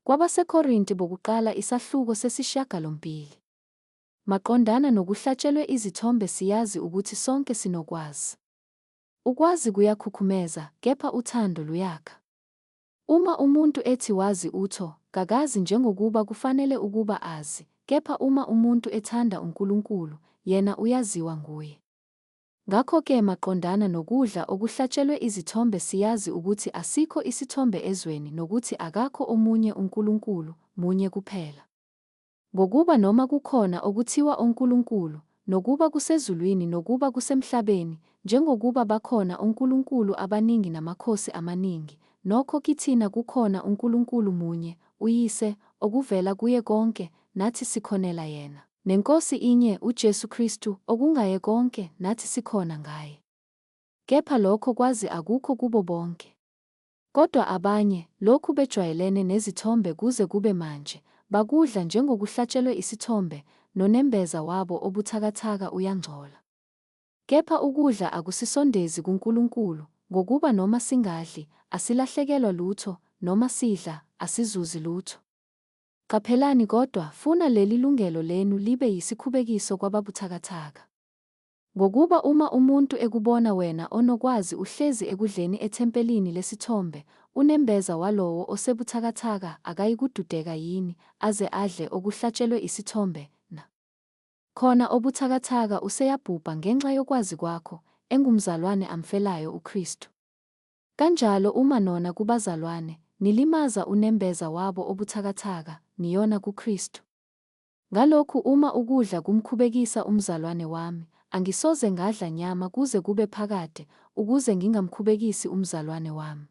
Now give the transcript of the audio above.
KwabaseKorinti bokuqala isahluko sesishiyagalombili. Maqondana nokuhlatshelwe izithombe siyazi ukuthi sonke sinokwazi. Ukwazi kuyakhukhumeza, kepha uthando luyakha. Uma umuntu ethi wazi utho, kakazi njengokuba kufanele ukuba azi, kepha uma umuntu ethanda uNkulunkulu, yena uyaziwa nguye. Ngakho-ke maqondana nokudla okuhlatshelwe izithombe siyazi ukuthi asikho isithombe ezweni nokuthi akakho omunye uNkulunkulu, munye kuphela. Ngokuba noma kukhona okuthiwa onkulunkulu, nokuba kusezulwini nokuba kusemhlabeni, njengokuba bakhona onkulunkulu abaningi namakhosi amaningi, nokho kithina kukhona uNkulunkulu munye, uYise, okuvela kuye konke, nathi sikhonela yena. NeNkosi inye, uJesu Kristu, okungaye konke, nathi sikhona ngaye. Kepha lokho kwazi akukho kubo bonke. Kodwa abanye, lokhu bejwayelene nezithombe kuze kube manje, bakudla njengokuhlatshelwe isithombe, nonembeza wabo obuthakathaka uyangcola. Kepha ukudla akusisondezi kuNkulunkulu, ngokuba noma singadli, asilahlekelwa lutho, noma sidla, asizuzi lutho. Qaphelani kodwa, funa leli lungelo lenu libe yisikhubekiso kwababuthakathaka. Ngokuba uma umuntu ekubona wena onokwazi uhlezi ekudleni ethempelini lesithombe, unembeza walowo osebuthakathaka akayikududeka yini, aze adle okuhlatshelwe isithombe, na? Khona obuthakathaka useyabhubha ngenxa yokwazi kwakho, engumzalwane amfelayo uKristu. Kanjalo uma nona kubazalwane, nilimaza unembeza wabo obuthakathaka, niyona kuKristu. Ngalokhu uma ukudla kumkhubekisa umzalwane wami, angisoze ngadla nyama kuze kube phakade, ukuze ngingamkhubekisi umzalwane wami.